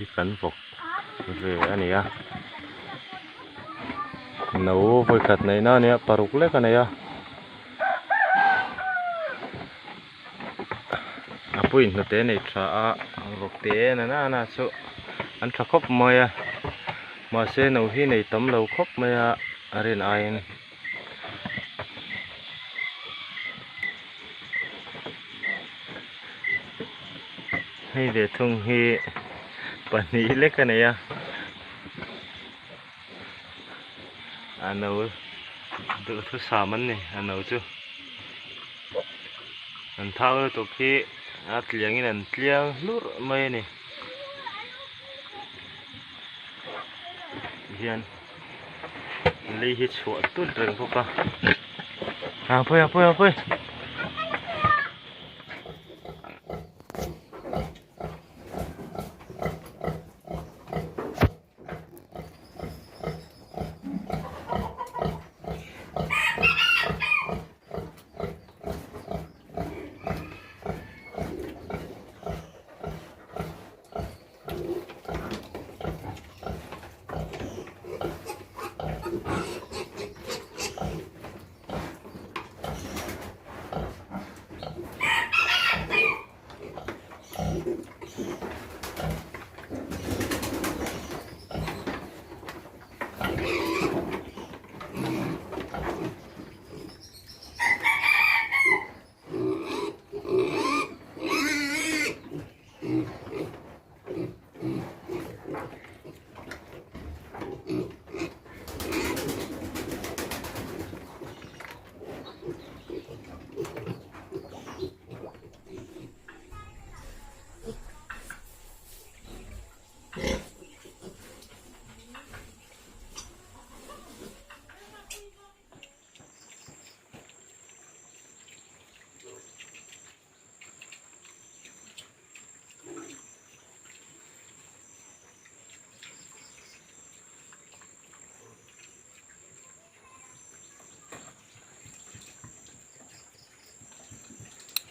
hi kan vawk ve a ni a no vawikhat neihna a nia paruk lek a nei a a puiin hnute a nei tha a vawk te na na chu an tha khawp mai a mahse no hi nei tam lo khawp mai a a rin aiin. Hei ve thung hi pahnih lek a nei a a no duhthusam an ni a no chu an thau lutuk hi a tliang in an tliang hlurh mai a ni tihian lei hi chhuah tut reng bawk a ah pawih ah pawih ah pawih.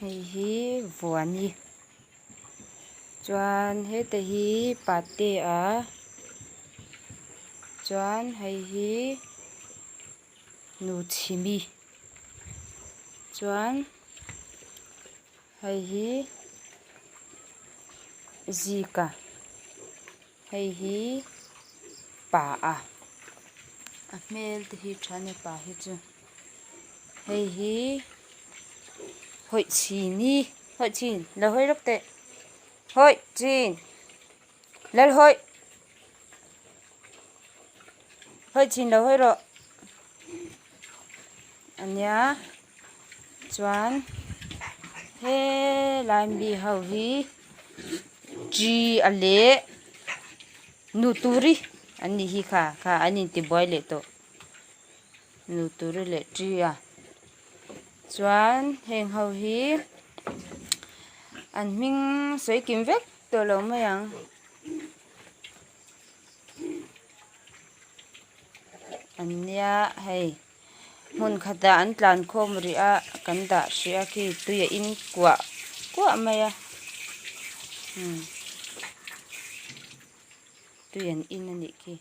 Hei hi vuani chuan heta hi pate a chuan hei hi nu chhimi chuan hei hi zika hei hi pa a a hmel te hi tha ania pa hi chu hei hi hawih chhini hawih chhin lo hawi lawk teh hawih chin lal hawih. Hawi chin lo hawi rawh ania chuan helai mi ho hi chi a leh nu turi an nih hi kha kha an intibuai leh tawh nu turi leh chi a chuan heng ho hi an hming sawi kim vek tawh lo mai ang. An nia hei hmun khatah an tlan khawm rih a kan dah hrih a khi tui a in kuah kuah mai a umm tui an in a nih khi.